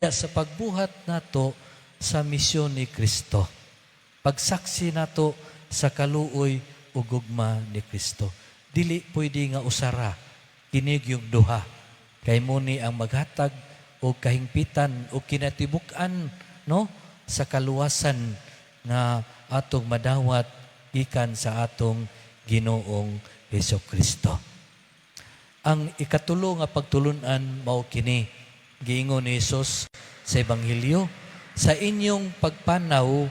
Sa pagbuhat nato sa misyon ni Kristo. Pagsaksi nato sa kaluoy ug gugma ni Kristo. Dili pwede nga usara kini yung duha. Kay mo ni ang maghatag og kahingpitan o kinatibuk-an, no, sa kaluwasan nga atong madawat gikan sa atong Ginoong Hesukristo. Ang ikatulo nga pagtulunan mao kini, giingon ni Hesus sa Ebanghelyo, "Sa inyong pagpanaw,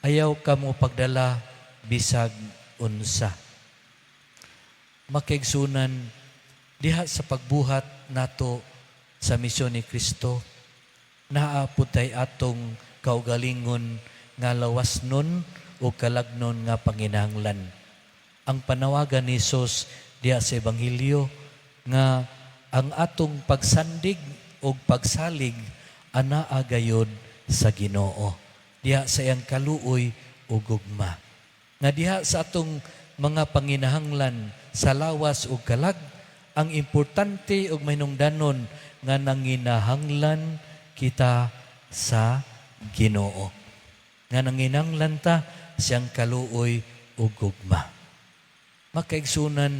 ayaw kamo pagdala bisag unsa." Makaigsunan, diha sa pagbuhat nato sa misyon ni Kristo, naa pud tay atong kaugalingon nga lawasnon o kalagnon nga panginahanglan. Ang panawagan ni Hesus diha sa Ebanghelyo nga ang atong pagsandig o pagsalig anaa gayod sa Ginoo. Diha sa iyang kaluoy o gugma. Nga diha sa atong mga panginahanglan sa lawas ug kalag, ang importante ug mahinungdanon nga nanginahanglan kita sa Ginoo. Nga nanginahanglan ta siyang kaluoy ug gugma. Makaigsunan,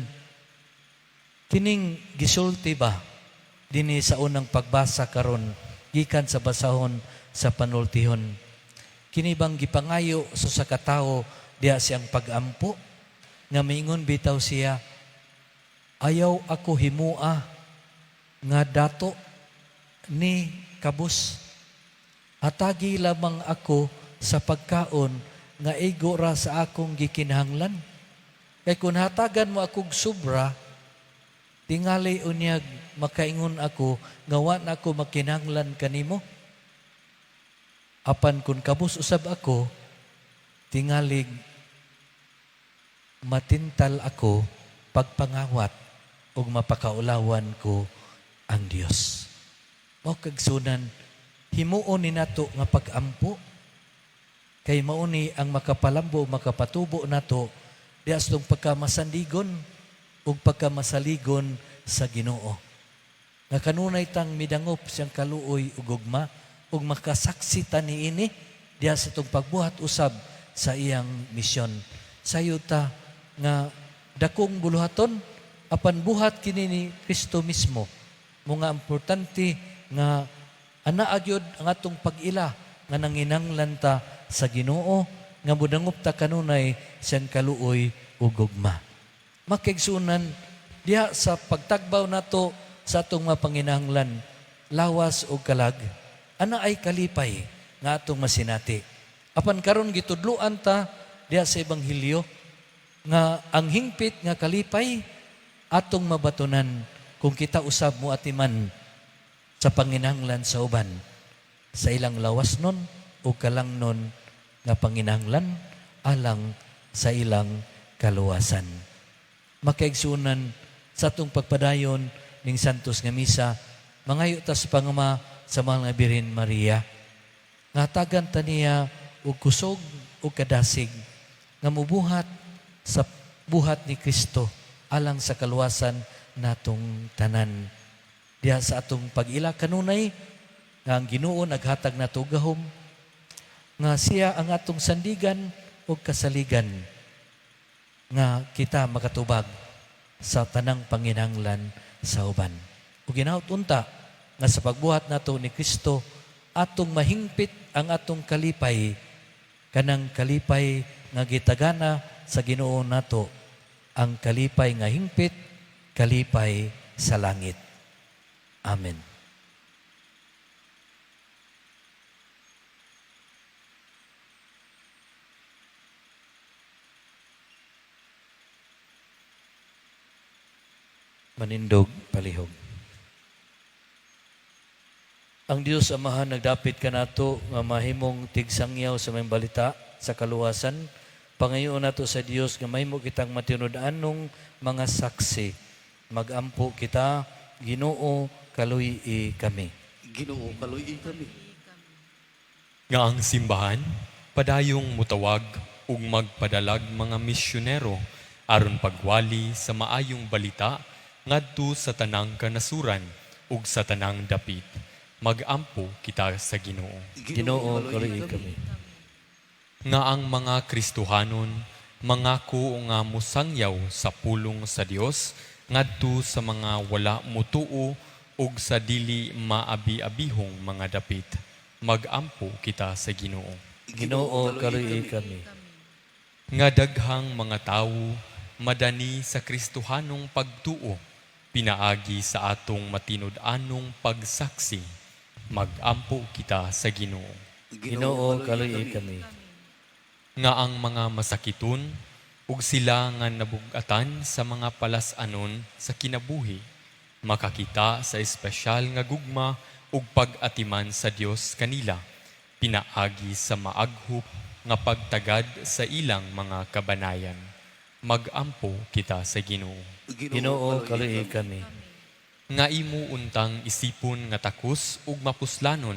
kining gisulti ba dinhi sa unang pagbasa karon gikan sa basahon sa panultihon? Kini bang gipangayo sa usa ka tawo diha siyang pagampo nga miingon bitaw siya, "Ayaw ako himua nga dato ni kabus. Hatagi lamang ako sa pagkaon nga igo ra sa akong gikinahanglan. Kay kung hatagan mo akong sobra, tingali unyag makaingon ako nga wa na ako makinahanglan kanimo. Apan kung kabus usab ako, tingalig matintal ako pagpangawat ug mapakaulawan ko ang Dios." Mao, kaigsunan, himuon ni nato nga pag-ampo kay mao ni ang makapalambo, makapatubo nato diha sa atong pagkamasandigon ug pagkamasaligon sa Ginoo. Nga kanunay tang midangop siyang kaluoy ug gugma ug makasaksi ta niini diha sa atong pagbuhat usab sa iyang misyon. Sayo ta nga dakong buluhaton, apan buhat kini ni Kristo mismo. Mo nga importante nga anaa gyud ang atong pag-ila nga nanginanglan ta sa Ginoo nga modangop ta kanunay siyang kaluoy ug gugma. Makaigsunan, diha sa pagtagbaw nato sa atong mga panginahanglan, lawas ug kalag, ana ay kalipay nga atong masinati. Apan karon gitudloan ta diha sa Ebanghelyo nga ang hingpit nga kalipay atong mabatunan kung kita usab mo atiman sa panginahanglan sa uban, sa ilang lawasnon o kalangnon nga panginahanglan alang sa ilang kaluwasan. Makaigsunan, sa atong pagpadayon ning Santos nga Misa, mangayo ta sa pangama sa Mahal nga Birhen Maria nga hatagan ta niya og kusog ug kadasig nga mubuhat sa buhat ni Kristo alang sa kaluwasan natong tanan. Diha sa atong pag-ila kanunay nga ang Ginoo naghatag nato gahom nga siya ang atong sandigan ug kasaligan nga kita makatubag sa tanang panginahanglan sa uban. Ug ginaot unta nga sa pagbuhat nato ni Kristo, atong mahingpit ang atong kalipay, kanang kalipay nga gitagana sa Ginoo nato, ang kalipay nga hingpit, kalipay sa langit. Amen. Manindog palihog. Ang Dios Amahan nagdapit kanato nga mahimong tigsangyaw sa maayong balita sa kaluwasan. Pangayoon nato sa Dios nga mahimo kitang matinud-anong mga saksi. Magampo kita. Ginoo, kaluy-i kami. Ginoo, kaluy-i kami. Nga ang simbahan padayong mutawag ug magpadalag mga misyonero aron pagwali sa maayong balita ngadto sa tanang kanasuran ug sa tanang dapit. Magampo kita sa Ginoo. Ginoo, kaluoyi kami. Nga ang mga Kristohanon mangako nga mosangyaw sa pulong sa Dios ngadto sa mga wala mutuo ug sa dili maabi-abihong mga dapit. Magampo kita sa Ginoo. Ginoo, kaluoyi kami. Nga daghang mga tawo madani sa Kristohanong pagtuo pinaagi sa atong matinud-anong pagsaksi. Magampo kita sa Ginoo. Ginoo, kaluoyi kami. Nga ang mga masakiton ug sila nga nabug-atan sa mga palas-anon sa kinabuhi makakita sa espesyal nga gugma ug pag-atiman sa Dios kanila pinaagi sa maaghop nga pagtagad sa ilang mga kabanayan. Magampo kita sa Ginoo. Ginoo, kaluoyi kami. Nga imo untang isipon nga takos ug mapuslanon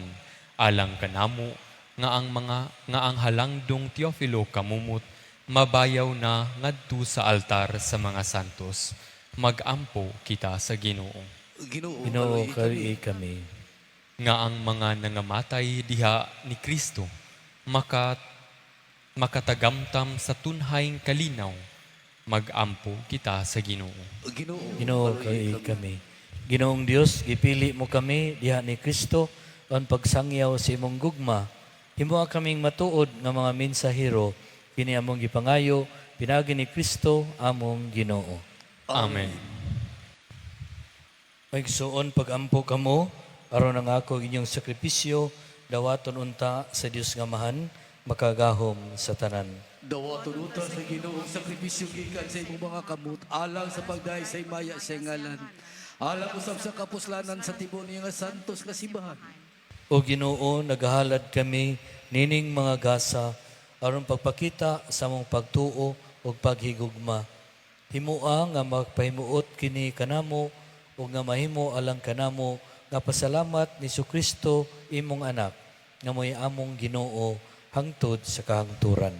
alang kanamo nga ang mga nga ang halangdong Teofilo Camomot mabayaw na ngadto sa altar sa mga santos. Magampo kita sa Ginoo. Ginoo, Ginoo, kaluoyi kaluoyi kami. Nga ang mga nangamatay diha ni Kristo makatagamtam sa tunhaing kalinaw. Magampo kita sa Ginoo. Ginoo, Ginoo, kaluoyi kami. Ginoong Dios, gipili mo kami diha ni Kristo ang pagsangyaw sa imong gugma. Himoa kaming matuod nga mga mensahero kini among gipangayo pinaagi ni Kristo among Ginoo. Amen. Maigsuon, pag-ampo kamo aron ang ako inyong sakripisyo dawaton unta sa Dios nga Amahan, makagahom sa tanan. Dawaton unta sa Ginoo ang sakripisyo gikan sa imong mga kamot alang sa pagdayeg sa himaya sa ngalan. Alang usab sa kapuslanan sa tibuok niya nga santos nga simbahan. O Ginoo, nagahalad kami nining mga gasa aron pagpakita sa among pagtuo ug paghigugma. Himoa nga magpahimuot kini kanamo ug nga mahimo alang kanamo nga pasalamat ni Kristo imong anak nga mo'y among Ginoo hangtod sa kahangturan.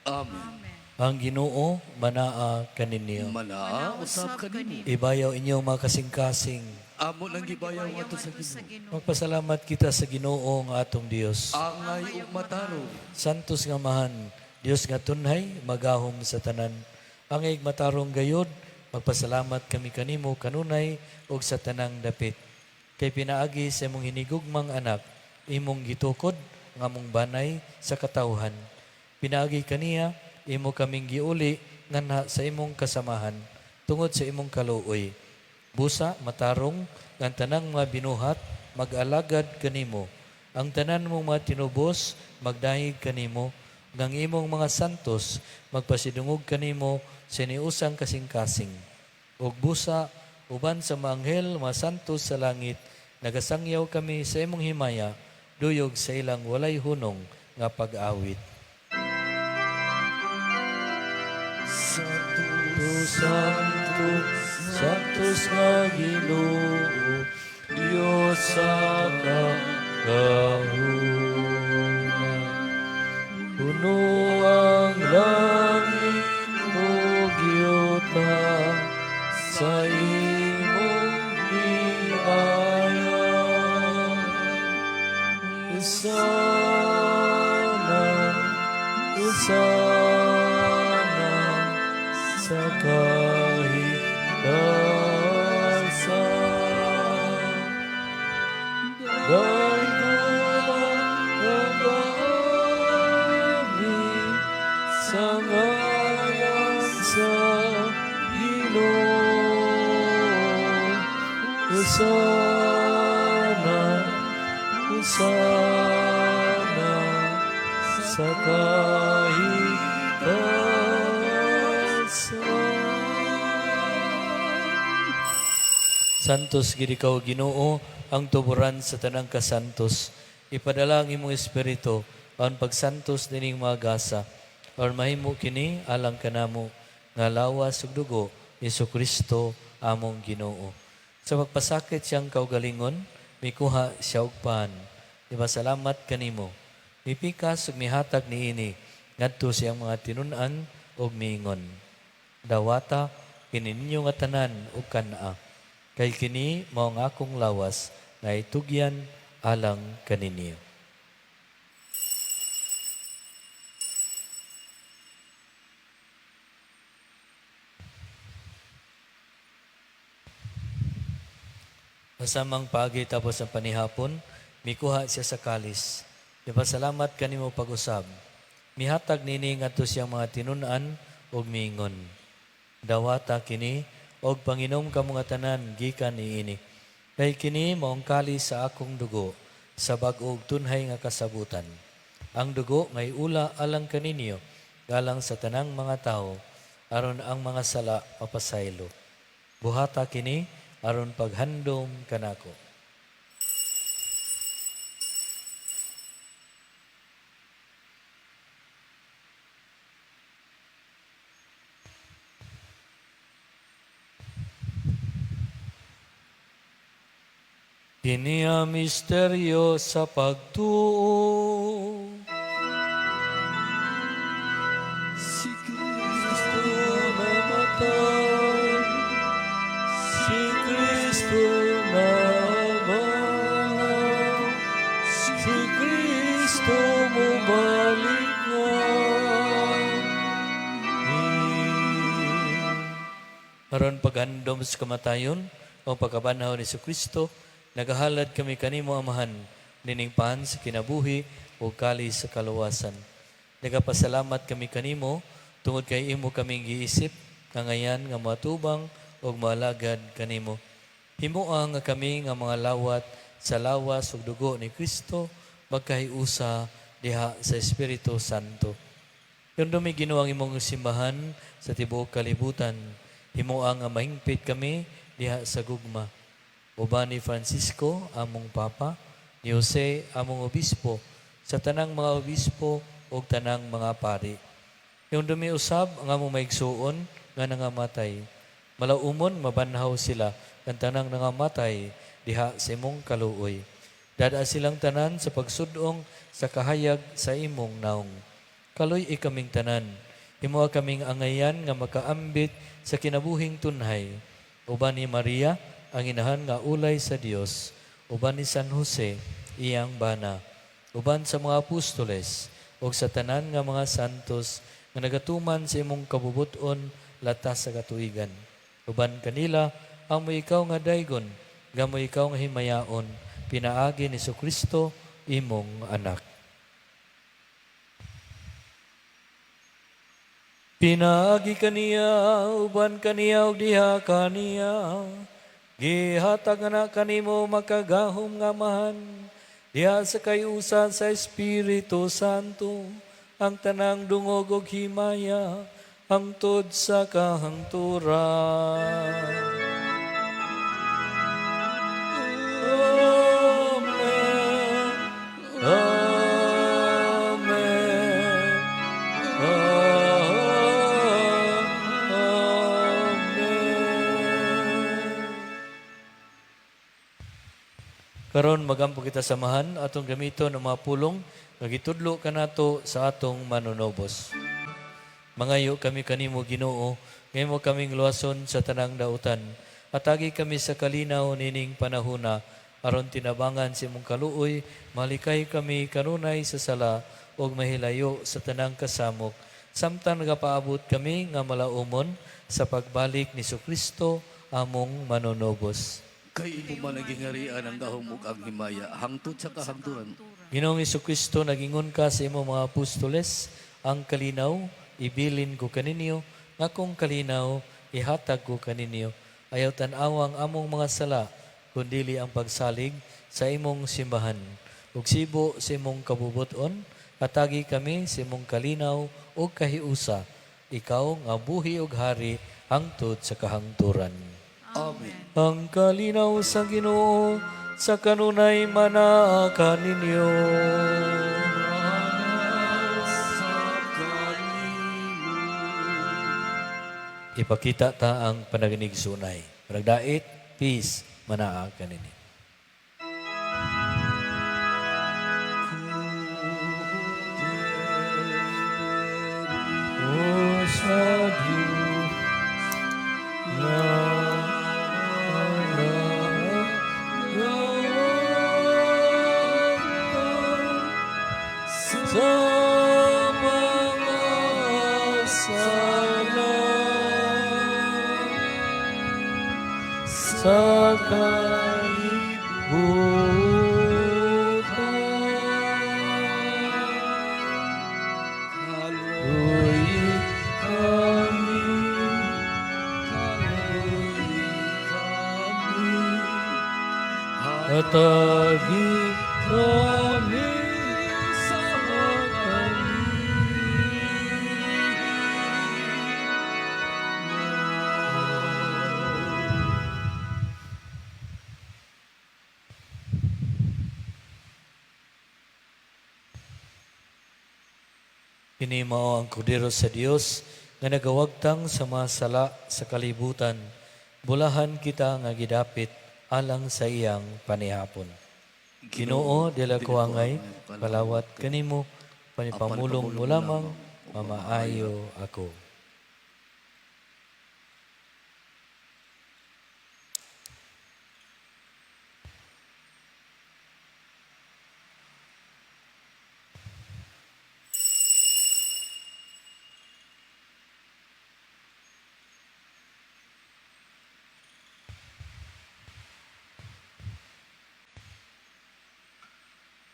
Amen. Ang Ginoo manaa kaninyo. Manaa usab kanimo. Ibayaw inyong mga kasing-kasing. Amo nang gibayaw ngadto sa Ginoo. Magpasalamat kita sa Ginoo nga atong Dios. Angay ug matarong. Santos nga Amahan, Dios nga tunhay, magahom sa tanan. Angay matarong gayod, magpasalamat kami kanimo kanunay ug sa tanang dapit. Kay pinaagi sa imong hinigugmang anak, imong gitukod nga among banay sa katawhan. Pinaagi kaniya, imo kaming giuli nganha sa imong kasamahan tungod sa imong kaluoy. Busa matarong nga ang tanang mga binuhat mag-alagad kanimo. Ang tanan mong mga tinubos magdayeg kanimo, nga ang imong mga santos magpasidungog kanimo sa niusang kasing-kasing. Ug busa uban sa mga anghel, mga santos sa langit, nagasangyaw kami sa imong himaya, duyog sa ilang walay hunong nga pag-awit. Santo, Santo, Santos nga Ginoo, Dios sa kagahuma. Puno ang langit ug yuta sa imong himaya. Hosana, Hosana sa kahitasan. Daigom ang nagaagi sa ngalan sa Ginoo. Hosana, Hosana sa kahitasan. Santos gid ikaw, Ginoo, ang tuburan sa tanang kasantos. Ipadala ang imong espiritu ang pagsantos nining mga gasa. Aron mahimo kini alang kanamo nga lawas ug dugo ni Kristo among Ginoo. Sa pagpasakit siyang kaugalingon, mikuha siya og pan. Ipasalamat kanimo. Mipikas ug mihatag niini ngadto siyang mga tinun-an ug miingon: "Dawata kini ninyo nga tanan ug kan-a. Kay kini mao ang akong lawas nga itugyan alang kaninyo. Masamang paagi tapos ang panihapon, mikuha siya sa kalis. Nipasalamat kanimo pag-usab. Mihatag nini ngadto siyang mga tinun-an ug miingon: "Dawata kini og panginom kamo nga tanan gikan niini. Kay kini maong kalis sa akong dugo sa bag-o ug tunhay nga kasabutan. Ang dugo ngay ula alang kaninyo, galang sa tanang mga tawo, aron ang mga sala mapasaylo. Buhata kini aron paghandom kanako." Kini ang misteryo sa pagtuo. Si Kristo namatay, si Kristo nabanhaw, si Kristo mobalik nga. Aron paghandom sa kamatayon o pagkabanhaw ni Kristo, nagahalad kami kanimo, Amahan, nining pan sa kinabuhi o kalis sa kaluwasan. Nagapasalamat kami kanimo tungod kay imo kaming giisip kangayan nga matubang ug maalagad kanimo. Himoa nga kami nga mga lawat sa lawas ug dugo ni Kristo magkahiusa diha sa Espiritu Santo. Hinumdumi, Ginoo, ang imong simbahan sa tibuok kalibutan. Himoa nga mahingpit kami diha sa gugma. Uban ni Francisco, among Papa, ni Jose, among Obispo, sa tanang mga obispo ug tanang mga pari. Hinumdumi usab ang among mga igsuon nga nangamatay. Malaumon mabanhaw sila kan tanang nangamatay diha sa imong kaluoy. Dad-a silang tanan sa pagsudong sa kahayag sa imong naong. Kaluy-i kaming tanan. Himoa kaming angayan nga makaambit sa kinabuhing tunhay. Uban ni Maria, ang inahan nga ulay sa Dios, uban ni San Jose, iyang bana, uban sa mga apostoles, ug sa tanan nga mga santos nga nagatuman sa imong kabubuton latas sa katuigan. Uban kanila, amo ikaw nga daygon, gamo ikaw nga himayaon, pinaagi ni Kristo imong anak. Pinaagi kaniya, uban kaniya, ug diha kaniya, gihatag na kanimo makagahom nga Amahan, diha sa kahiusa sa Espiritu Santo, ang tanang dungog ug himaya, hangtod sa kahangturan. Amen. Amen. Amen. Karon magampo kita samahan atong gamiton ang mga pulong nga gitudlo kanato sa atong Manunobos. Mangayo kami kanimo, Ginoo, nga imo kaming luwason sa tanang dautan. Hatagi kami sa kalinaw nining panahuna aron tinabangan sa imong kaluoy, malikay kami kanunay sa sala ug mahilayo sa tanang kasamok samtang nagapaabot kami nga malaumon sa pagbalik ni Kristo among Manunobos. Kay imo man ang gingharian, ang gahom ug ang himaya hangtod sa kahangturan. Ginoong Kristo, nagingon ka sa imong mga apostoles, "Ang kalinaw, ibilin ko kaninyo, nga akong kalinaw, ihatag ko kaninyo. Ayaw tan-awa ang among mga sala, kundili ang pagsalig sa imong simbahan. Ug sibo sa imong kabubuton, hatagi kami sa imong kalinaw ug kahiusa. Ikaw nga buhi ug hari hangtod sa kahangturan." Amen. Ang kalinaw sa Ginoo sa kanunay manaa kaninyo. Sa kanimo. Ipakita ta ang panaghinigsunay. Panagdait, peace, manaa kaninyo. O sa Diyos na. Sa mga sala sa kalibutan. Kaluoyi kami. Kaluoyi kami. Hatagi kami sa kalinaw. Kini mao ang kordero sa Dios nga nagawagtang sa mga sala sa kalibutan. Bulahan kita nga gidapit alang sa iyang panihapon. Ginoo, dili ko angay, palawat kanimo, panipamulong mo lamang, mamaayo ako.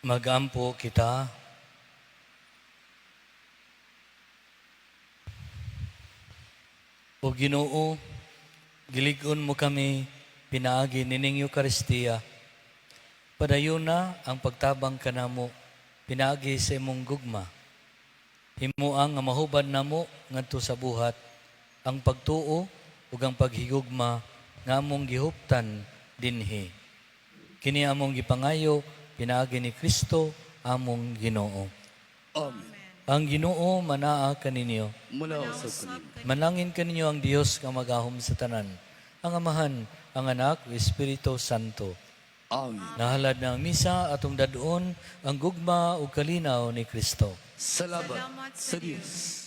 Magampo kita. O Ginoo, gilig-on mo kami pinaagi nining Eukaristiya. Padayon na ang pagtabang kanamo pinaagi sa imong gugma. Himoa nga mahubad namo ngadto sa buhat ang pagtuo ug ang paghigugma nga among gihuptan dinhi. Kini among gipangayo pinaagi ni Kristo among Ginoo. Amen. Ang Ginoo manaa kaninyo. Muna usab kanimo. Manalangin kaninyo ang Dios nga magahom sa tanan, ang Amahan, ang Anak, ug Espiritu Santo. Amen. Nahalad na ang misa atong dad-on ang gugma ug kalinaw ni Kristo. Salamat sa Dios.